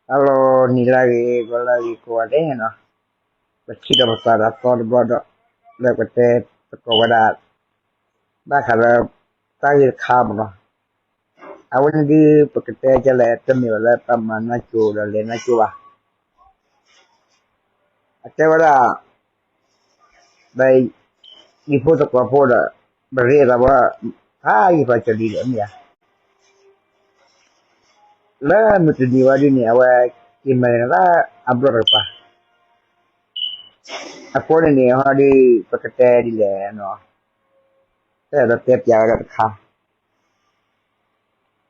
ဟါလီၤ နံၤလၢအဂ့ၤ ဂီၤလၢအဂ့ၤ ကိးဂၤဒဲးနီၤ, ပထံၣ်လိာ်ပသးဒီးသီတဘျီဒီး လၢပကတဲသကိးဝဲဒၣ် ဘၣ်ဃးလၢ တၢ်ဂ့ၢ်တခါမ့ၢ်နီၤ, အဝဲန့ၣ်ဒုး ပကတဲကလဲၣ် တမ့ၢ်ဘၣ်လၢပမၤနၢ်ကၠိဒီးလဲၤနၢ်ကၠိဘၣ်. အတဲဝဲဒၣ် ဒီး ယဖိသကိးဖိဒီး ပရ့သးဝဲ ဖးယံၤဖးကၠီၤဒ်လဲၣ်မ့ၢ်ဧါ, လၢမုၢ်တနံၤဝဲဒ်န့ၣ် အဝဲက့ၤမၤန့ၣ်လၢအဘျီၣ်တကပၤ, အဃိန့ၣ်န့ၣ် ဟီဒုး ပကတဲဒ်လဲၣ်နီၤ, တၢ်အဲၣ်ဒိးတဲပျးဝဲဒၣ်တခါ,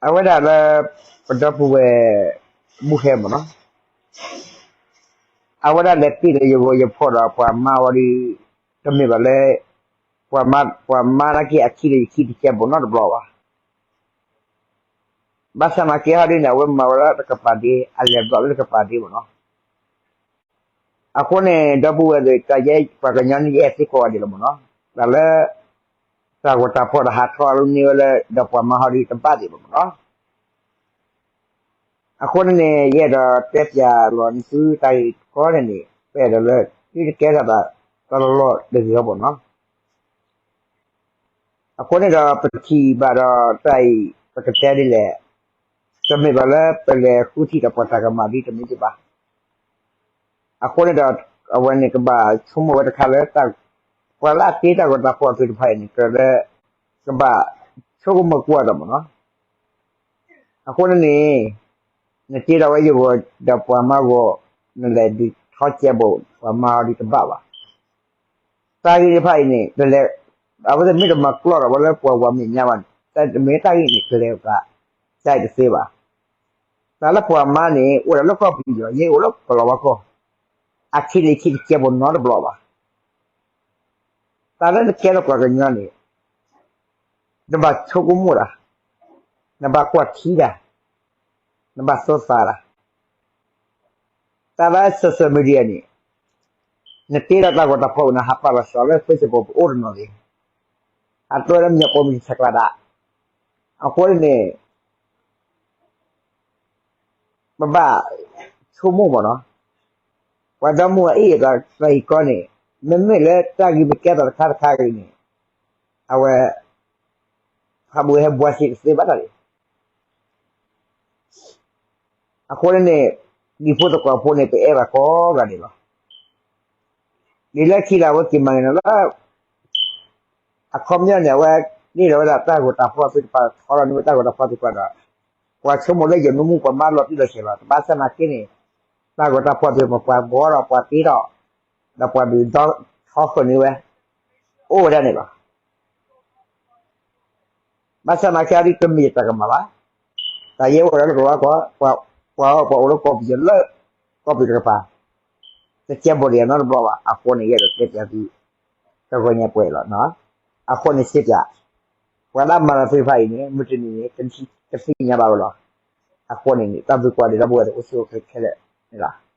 အဝဲဒၣ်လၢ ပဒီပုၢ်ဝဲၢ် ဘူၣ်ဟဲမ့ၢ်နီၤ, အဝဲဒၣ်လဲၤတ့ၢ်လၢယဂီၤယဖီၣ်ဒီးပှၤမါဝဲဒၣ်, တမ့ၢ်ဘၣ်လၢ ပှၤမါနာ်က့အခံဒီးယခံတကဲဘိၣ်နီတဘျီဘၣ်. ဘၣ်ဆၣ်နာ်က့ဟီဒ်န့ၣ် အဝဲမၤဝဲဒၣ်တကပၤဒ့ အလဲၤဘျီၣ်လၢတကပၤဒ့မ့ၢ်နီၤ. အဃိန့ၣ် ဒီပုၢ်ဝဲၢ်သ့ၣ် တၢ်ယဲပှၤကညီန့ၣ် ယအဲၣ်သ့ကိးဂၤဒဲးလီၤမ့ၢ်နီၤ, တၢ်လၢ တၢ်ဂီၤတၢ်ဖီၣ်ဒီးဟးထီၣ်အီၤလၢန့ၢ်ဝဲလၢ ဒီးပှၤမါဟီဒ်တဘၣ်ဒံးဘၣ်မ့ၢ်နီၤ. အဃိန့ၣ်န့ၣ် ယအဲၣ်ဒိးတဲပျးလီၤန့ၢ်သုတၢ်ဂ့ၢ်တခါန့ၣ်န့ၣ် ပအဲၣ်ဒိးလၢ သုတကဲထီၣ်သး တၢ်လီၢ်လီၢ်တဂ့ၤအဂီၢ်မ့ၢ်နီၤ. အဃိန့ၣ်ဒီး ပထံၣ်ဘၣ်ဒီးတၢ်အံၤ ပကတဲဒ်လဲၣ်, တမ့ၢ်ဘၣ်လၢပလဲၤဃုထံၣ်ဒီးပှၤတၢ်ကမၣ်ဒ်တမ့ၢ်ဒံးဘၣ်. အဃိန့ၣ်ဒီး အဝဲန့ၣ်ကဘၣ်ဆိကမိၣ်ဝဲတခါလၢ ပှၤလၢအတ့တၢ်ဂီၤတၢ်ဖီၣ်သ့ၣ်တဖၣ်အံၤန့ၣ် ကြၢးလၢ ကဘၣ်ဆိကမိၣ်ကွၢ်ဒီးမ့ၢ်နီၤ. အဃိန့ၣ်န့ၣ် နတ့ထီၣ်ဝဲယဂီၤဒီးပှၤမါဂီၤ, နလဲၤဒုးထီၣ်ကဲဘိၣ်ပှၤမါအီၤဒ်တဘၣ်ဘၣ်. တၢ်ဂ့ၢ်တဖၣ်အံၤန့ၣ် အဝဲသ့ၣ်မ့ၢ်တမၤကျီၢ်ဒီးဝဲလၢပှၤဂီၤမဲာ်ညါဘၣ်န့ၣ် တၢ်တမ့ၢ်တၢ်ဂ့ၢ်န့ၣ် ကလဲၤအသး တၢ်အံၤတသ့ဘၣ်. တၢ်လၢပှၤမါန့ၣ် အိၣ်ဒၣ်လၢကီၢ်ပယီၤ ယဲအိၣ်လၢကလီၤဝါကီၢ်, အခံန့ၣ်ခံတကဲဘိၣ်နီတဘျီဘၣ်. တၢ်လၢနကဲထီၣ်ပှၤကညီန့ၣ် နဘၣ်ဆိကမိၣ်တၢ်, နဘၣ်ကွၢ်ထံတၢ်, နဘၣ်သိသးတၢ်. တၢ်လၢ social media န့ၣ် နတ့ထီၣ်တၢ်ဂီၤတၢ်ဖီၣ်နဟးပာ်လီၤစှၤလၢ Facebook ပအိၣ်တနီၤလံ, အတိၢ်လၢမညီပိာ်မုၣ်ဆဲးကျိးဒၣ်. အဃိန့ၣ် ပဘၣ်ဆိကမိၣ်မ့ၢ်နီၤ, ပှၤဒီမါဝၤအံၤအတၢ်ဂ့ၢ်ကီန့ၣ် မ့မ့ၢ်လၢတၢ်ဂ့ၢ်မ့ၢ်ကဲထီၣ်တခါတခါအံၤန့ၣ် အဝဲ ဖးဘိဟဲဘှါစ့တသ့ဘၣ်တၢ်န့ၣ်. အဃိန့ၣ်န့ၣ် ဒံဖိသကိးဖိန့ၣ် ပအဲၣ်ဘၣ်ကိးဂၤဒဲးလီၤ. ဒ်လၢခံလၢအဝဲက့ၤမၤန့ၣ်လီၤလၢ အခီပညီန့ၣ် အဝဲန့ၢ်လီၤဝဲဒၣ်တၢ်ဂီၤတၢ်ဖီၣ်သ့ၣ်တဖၣ် ထီထီၣ်န့ၢ်ဝဲတၢ်ဂီၤတၢ်ဖီၣ်သ့ၣ်တဖၣ်ဒီး ပှၤဆိကမိၣ်လၢယမ့ၢ်မူပှၤမါလီၤတံၢ်လီၤဆဲးလီၤ. တဘၣ်ဆၣ်နာ်က့န့ၣ် တၢ်ဂီၤတၢ်ဖီၣ်သ့ၣ်တဖၣ် ပှၤဘှီဒီးပှၤတ့ထီၣ် ဒီးပှၤဒုးဒီထီဃုာ်န့ၢ်ဝဲ အိၣ်ဝဲဒၣ်န့ၣ်လီၤ. ဘၣ်ဆၣ်နာ်က့အံၤတမ့ၢ်ယတၢ်ကမၣ်ဘၣ်. တၢ်ယဲအိၣ်ဒၣ်လၢကလီၤဝါကီၢ်, ပှၤအိၣ်ပှၤအိၣ်လၢကီၢ်ပယီၤလၢ ကီၢ်ပယီၤတကပၤ တကဲဘိၣ်ဒံးနီတဘျီဘၣ်. အဃိန့ၣ် ယအဲၣ်ဒိးတဲပျးသု တဂီၤညါပှဲၤလီၤ. အဃိန့ၣ်စ့ၢ်ကီး ပှၤလၢအမၤတၢ်သ့ၣ်တဖၣ်အံၤန့ၣ် မုၢ်တနံၤန့ၣ် ကသ့ၣ်ညါဘၣ်ဝဲလီၤ. အဃိန့ၣ်န့ၣ် တၢ်ဘျုးကိးဂၤဒဲးလၢပဝဲသ့ၣ်အိၣ်ဆူၣ်အိၣ်ချ့ခဲလၢာ်န့ၣ်လီၤ.